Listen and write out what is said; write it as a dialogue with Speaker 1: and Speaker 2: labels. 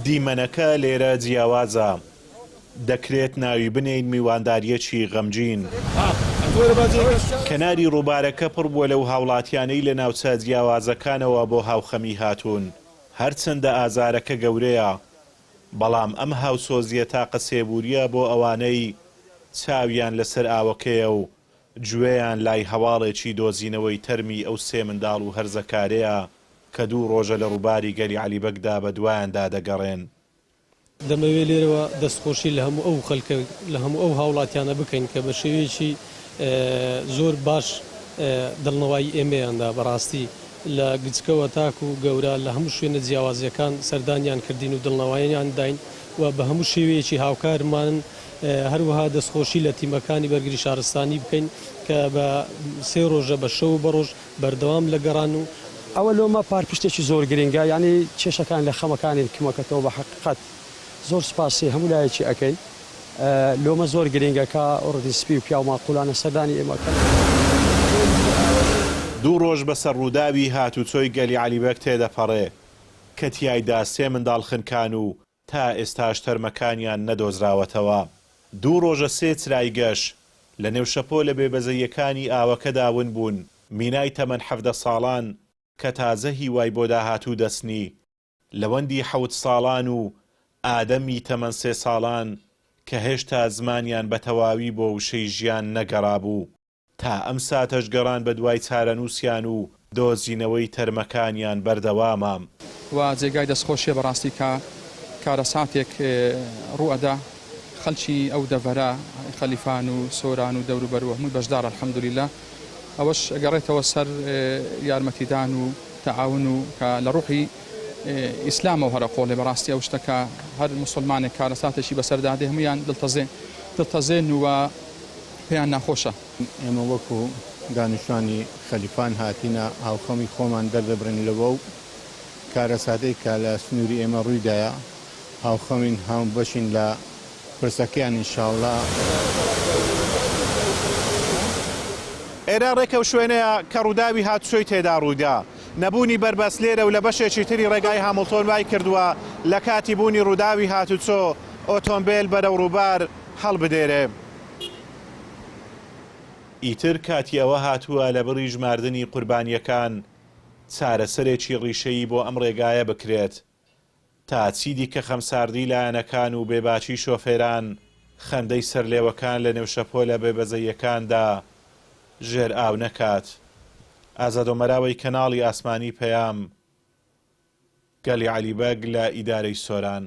Speaker 1: دیمەنەکە لێرە جیاوازە، دەکرێت ناوی بنێین میواندارییەکی غەمگین. کەناری ڕووبارەکە پڕ بووە لەو هاوڵاتیانەی لە ناوچە جیاوازەکانەوە بۆ هاوخەمی هاتوون، هەرچەندە ئازارەکە گەورەیە، بەڵام ئەم هاوسۆزییە تاقە سێبوورییە بۆ ئەوانەی چاویان لەسەر ئاوەکەیە و گوێیان لای هەواڵێکی دۆزینەوەی تەرمی ئەو سێ منداڵ و هەرزەکارەیە کە دوو ڕۆژە لە ڕووباری گەلی عەلی بەگدا بەدوایاندا دەگەڕێن.
Speaker 2: دەمەوێت لێرەوە دەستخۆشی لە هەموو ئەو خەلکە لە هەموو ئەو هاوڵاتیانە بکەین کە بە شێوەیەکی زۆر باش دڵنەوایی ئێمەیان دا، بەڕاستی لە گچکەوە تاکو گەورە لە هەموو شوێنە جیاوازیەکان سەردانیان کردین و دڵنەواییان داین و بە هەموو شێوەیەکی هاوکارمانن، هەروەها دەستخۆشی لە تیمەکانی بەرگری شارستانی بکەین کە بە سێ ڕۆژە بە شەو و بە ڕۆژ بەردەوام لە گەڕان و.
Speaker 3: ئەوە لۆمە پارپشتێکی زۆر گرنگە یانی کێشەکان لە خەمەکانی کمەکەتەوە بە حەقیقەت زۆر سوپاسی هەموو لایەکی ئەکەین لۆمە زۆر گرنگە کە ڕدی سپی و پیاو ماقولانە سەردانی ئێمە کەن.
Speaker 1: دوو ڕۆژ بەسەر ڕووداوی هاتوچۆی گەلی عەلی بەگ تێدەپەڕێ کە تیایدا سێ منداڵ خنکان و تا ئێستاش تەرمەکانیان نەدۆزراوەتەوە. دوو ڕۆژە سێ چرای گەش لە نێو شەپۆلە بێبەزەییەکانی ئاوەکەدا ون بوون، مینای تەمەن 17 ساڵان کە تازە هیوای بۆ داهاتوو دەچنی، لەوەندی حەوت ساڵان و ئادەم ی تەمەن سێ ساڵان کە هێشتا زمانیان بە تەواوی بۆ وشەی ژیان نەگەڕابوو. تا ئەم ساتەش گەڕان بەدوای چارەنووسیان و دۆزینەوەی تەرمەکانیان بەردەوامە.
Speaker 4: و جێگای دەستخۆشیە بەڕاستی کە کارەساتێک ڕووئەدا خەلکی ئەو دەڤەرە خەلیفان و سۆران و دەوروبەر و هەمووی بەشدارە الحمدللە ئەوەش ئەگەڕێتەوە سەر یارمەتیدان و تەعاون و کە لە ڕوحی ئیسلامەوە هەرە قۆڵێ بەڕاستی ئەو شتە کە هەر موسڵمانێک کارەساتێکی بەسەردا دێ هەموویان دڵتەزێن دڵتەزێن و پێیان ناخۆشە.
Speaker 5: ئێمە وەکو دانیشتوانی خەلیفان هاتینە هاوخەمی خۆمان دەردەبڕین لەوەو کارەساتەی کە لە سنوری ئێمە ڕوویدایە هاوخەمین هاوبەشین لە پرسەکەیان ان شاءاللە.
Speaker 1: ئێرە ڕێک ئەو شوێنەیە کە ڕووداوی هاتوچۆی تێدا ڕوویدا. نەبوونی بەربەست لێرە و لە بەشێکی تری ڕێگای هامڵتۆن وای کردووە لە کاتی بوونی ڕووداوی هاتوچۆ ئۆتۆمبێل بەرەو ڕووبار هەڵبدێرێ. ئیتر کاتی ئەوە هاتووە لە بڕی ژماردنی قوربانییەکان چارەسەرێکی ڕیشەیی بۆ ئەم ڕێگایە بکرێت تا چیدیکە خەمساردی لایەنەکان و بێباکی شۆفێران خەندەی سەرلێوەکان لە نێو شەپۆلە بێبەزەییەکاندا ژێر ئاو نەکات. ئازاد ئۆمەراوەی کەناڵی ئاسمانی پەیام، گەلی عەلی بەگ لە ئیدارەی سۆران.